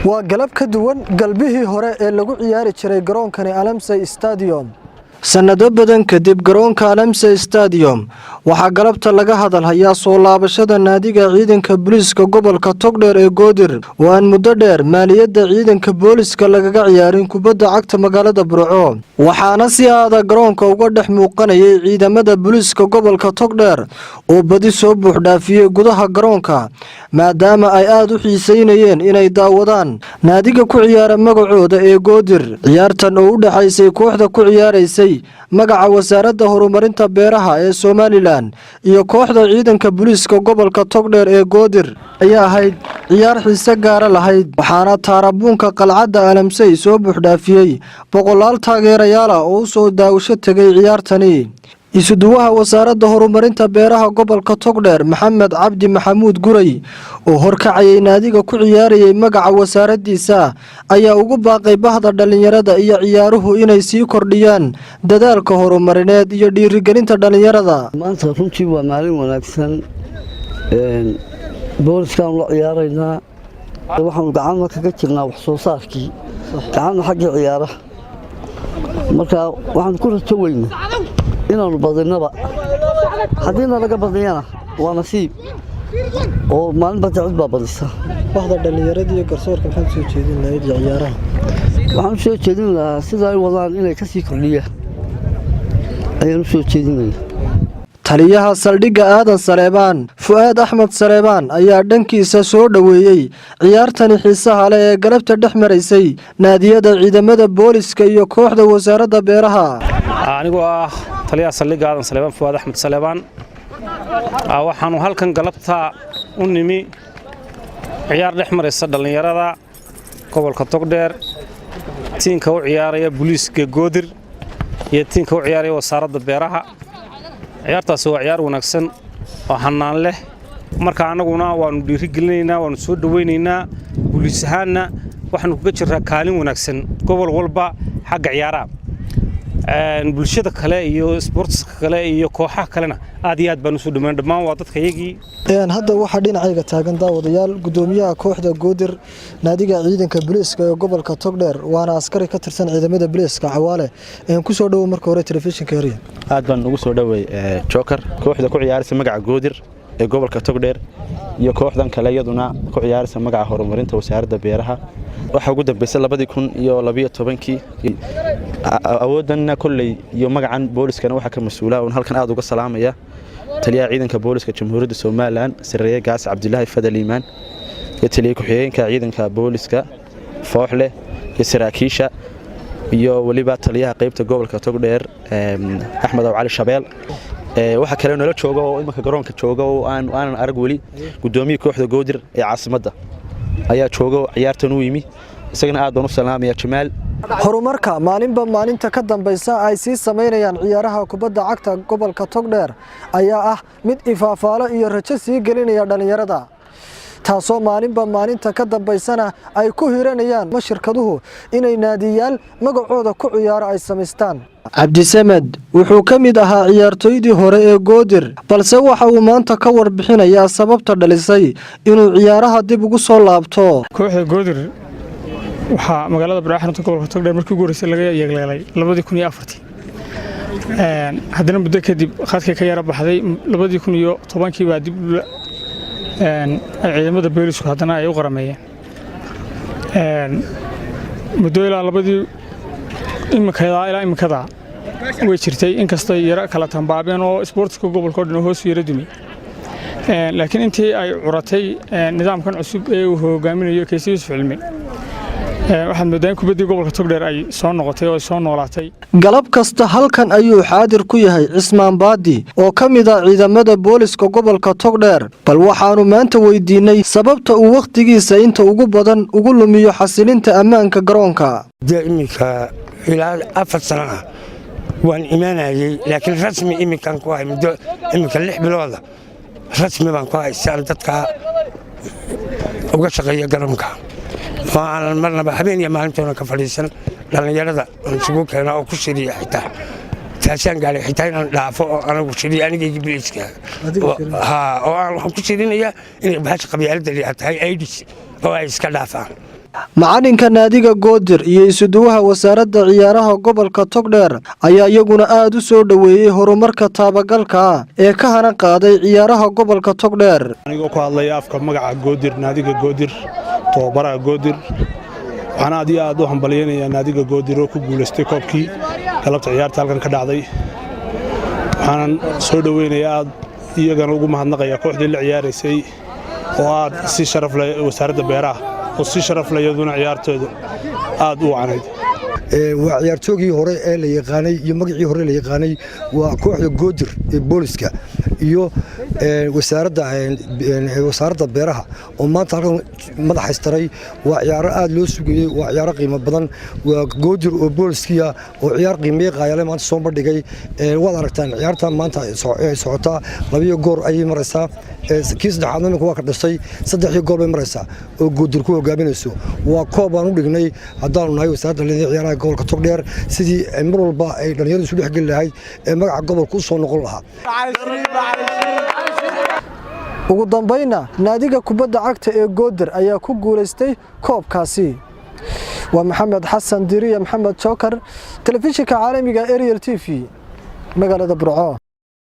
Waa galab ka duwan galbihii hore ee lagu ciyaari jiray garoonkani Alamsey Stadium. Sannado badan kadib, garoonka Alamsey Stadium waxaa galabta laga hadalhayaa soo laabashada naadiga ciidanka booliiska gobolka Togdheer ee Goodir, oo aan muddo dheer maaliyadda ciidanka booliska lagaga ciyaarin kubadda cagta magaalada Burco. Waxaana si aada garoonka uga dhex muuqanayay ciidamada booliiska gobolka Togdheer oo badi soo buuxdhaafiyey gudaha garoonka, maadaama ay aada u xiiseynayeen inay daawadaan naadiga ku ciyaara magacooda ee Goodir. Ciyaartan oo u dhexaysay kooxda ku ciyaaraysay magaca Wasaaradda Horumarinta Beeraha ee Somaliland iyo kooxda ciidanka booliiska gobolka Togdheer ee Goodir ayaa ahayd ciyaar xiise gaara lahayd, waxaana taarabuunka qalcadda Alamsey soo buuxdhaafiyey boqolaal taageerayaal ah oo u soo daawasho tegay ciyaartani. Isuduwaha Wasaaradda Horumarinta Beeraha gobolka Togdheer, Maxamed Cabdi Maxamuud Guray, oo horkacayay naadiga ku ciyaarayay magaca wasaaraddiisa, ayaa ugu baaqay bahda dhallinyarada iyo ciyaaruhu inay sii kordhiyaan dadaalka horumarineed iyo dhiirigelinta dhallinyarada. Maanta runtii waa maalin wanaagsan. Booliskaan la ciyaaraynaa. Waxaanu gacanna kaga jirnaa wax soo saarkii, gacanna xaggii ciyaaraha. Marka waxaanu ku rajo weyna inaannu badinnaba. Haddiina laga badiyana waa nasiib, oo maalinba cid baa badisa. Bahda dhallinyarada iyo garsoorka maxaad soo jeedin lahayd iyo ciyaaraha? Waxaan u soo jeedin lahaa sida ay wadaan inay ka sii kordhiyaan ayaan u soo jeedinaya. Taliyaha saldhigga Aadan Saleebaan, Fu'aad Axmed Saleebaan, ayaa dhankiisa soo dhoweeyey ciyaartani xiisaha leh ee galabta dhex maraysay naadiyada ciidamada booliska iyo kooxda Wasaaradda Beeraha. Anigoo ah taliyaha saldhigga Aadan Saleebaan, Fu'aad Axmed Saleebaan, waxaannu halkan galabta u nimi ciyaar dhex maraysa dhallinyarada gobolka Togdheer, tiinka u ciyaaraya booliiska Goodir iyo tiinka u ciyaaraya Wasaaradda Beeraha. Ciyaartaasi waa ciyaar wanaagsan oo xannaan leh. Marka annaguna waannu dhiirigelinaynaa, waannu soo dhowaynaynaa. Booliis ahaanna waxaannu kaga jirraa kaalin wanaagsan gobol walba xagga ciyaaraha. Bulshada kale iyo sportska kale iyo kooxaha kalena aad iyo aad baan usoo dhaweyn. Dhammaan waa dadka iyagii. Hadda waxaa dhinacayga taagan, daawadayaal, gudoomiyaha kooxda Goodir, naadiga ciidanka booliiska ee gobolka Togdheer, waana askari ka tirsan ciidamada booliiska, Cawaale. Kusoo dhowo marka hore telefishinka Herya. Aad baan ugu soo dhowey, Joker. Kooxda ku ciyaaraysa magaca Goodir ee gobolka Togdheer iyo kooxdan kale iyaduna ku ciyaaraysa magaca horumarinta Wasaaradda Beeraha waxaa ugu dambeysay 2012-kii. Awooddanna kolley iyo magacan booliskana waxaa ka mas-uula uun halkan aad uga salaamaya taliyaha ciidanka booliska Jamhuuriyadda Somaliland, sareeye gaas Cabdilaahi Fadal Iimaan, iyo taliye ku-xigeenka ciidanka booliska Fooxleh, iyo saraakiisha, iyo weliba taliyaha qaybta gobolka Togdheer, Axmed Aw Cali Shabeel. Waxaa kale nala jooga oo imanka garoonka jooga oo aanan arag weli, gudoomiyii kooxda Goodir ee caasimadda ayaa jooga oo ciyaartan u yimi. Isagana aad baan u salaamaya, Jamaal. Horumarka maalinba maalinta ka dambaysa ay sii samaynayaan ciyaaraha kubadda cagta gobolka Togdheer ayaa ah mid ifaafaalo iyo rajo sii gelinaya dhallinyarada, taasoo maalinba maalinta ka dambaysana ay ku hiranayaan shirkaduhu inay naadiyaal magacooda ku ciyaaro ay samaystaan. Cabdisamed wuxuu ka mid ahaa ciyaartooydii hore ee Goodir, balse waxa uu maanta ka warbixinayaa sababta dhalisay inuu ciyaaraha dib ugu soo laabto. Kooxda Goodir waxaa magaalada Burco, xarunta gobolka Togdheer, markii ugu horreysay laga yeegleelay 2004-tii. Haddana muddo kadib khadka ka yara baxday. 2010-kii baa dib ay ciidamada boolisku haddana ay u qarameeyeen. Muddo ilaa labadii imikadaa ilaa imikadaa way jirtay, inkastay yaro kala tambaabeen oo isboortiska gobolka o dhan hoos u yara dumay. Laakiin intii ay curatay nidaamkan cusub ee uu hogaaminayo Kayse Yuusuf Cilmi, waxaad mooddaa in kubaddii gobolka Togdheer ay soo noqotay oo ay soo noolaatay. Galab kasta halkan ayuu xaadir ku yahay Cismaan Baadi oo ka mid ah ciidamada booliska gobolka Togdheer. Bal waxaannu maanta weydiinay sababta uu wakhtigiisa inta ugu badan ugu lumiyo xasilinta ammaanka garoonka. Dee iminka ilaa 4 sano ah waan imaanayey, laakiin rasmi iminkan ku ahay muddo iminka 6 bilooda rasmi baan ku ahay si aan dadka uga shaqeeya garoonka, oo aanan marnaba habeen iyo maalintoona ka fadhiisan, dhallinyarada aan isugu keena oo ku shiriya xitaa. Taasaan gaadhay xitaa inaan dhaafo oo anagu shiriyo, anigaygi bilayska, oo aan waxaan ku shirinayaa inay bahasha qabyaaladda liixa tahay AIDS oo ay iska dhaafaan. Macalinka naadiga Goodir iyo isuduwaha wasaaradda ciyaaraha gobolka Togdheer ayaa iyaguna aada u soo dhoweeyey horumarka taabagalka ee ka hana qaaday ciyaaraha gobolka Togdheer. Anigoo ku hadlaya afka magaca Goodir, naadiga Goodir, tababaraha Goodir, waxaan aad iyo aad u hambalyaynayaa naadiga Goodir oo ku guulaystay koobkii galabta ciyaarta halkan ka dhacday. Waxaanan soo dhoweynayaa, aad iyagana ugu mahadnaqayaa kooxdii la ciyaaraysay oo aad si sharaf leh, wasaaradda beeraha oo si sharaf leh iyaduna ciyaartooda aad u wacnayd. Waa ciyaartoogii hore ee la yaqaanay iyo magacii hore la yaqaanay. Waa kooxda Goodir ee booliska iyo wasaaradda beeraha oo maanta halkan madaxaystaray. Waa ciyaaro aad loo sugayey, waa ciyaaro qiimo badan. Waa Goodir oo booliskiya oo ciyaar qiimeeye qaayale maanta soo bandhigay. Waad aragtaan ciyaarta maanta ay socotaa, labiyo goor ayay maraysaa. Kii saddexaadna imika waa ka dhashay, saddexii gool bay maraysaa oo Goodir ku hogaaminayso. Waa koob aan u dhignay haddaanu nahay wasaaradda dhalinyarada ciyaaraha gobolka Togdheer, sidii mar walba ay dhalinyaradu isu dhex geli lahayd ee magaca gobolka u soo noqon lahaa. Ugu dambaynna, naadiga kubadda cagta ee Goodir ayaa ku guulaystay koobkaasi. Waa Maxamed Xasan Diriya, Maxamed Jookar, telefishinka caalamiga Ariel TV, magaalada Burco.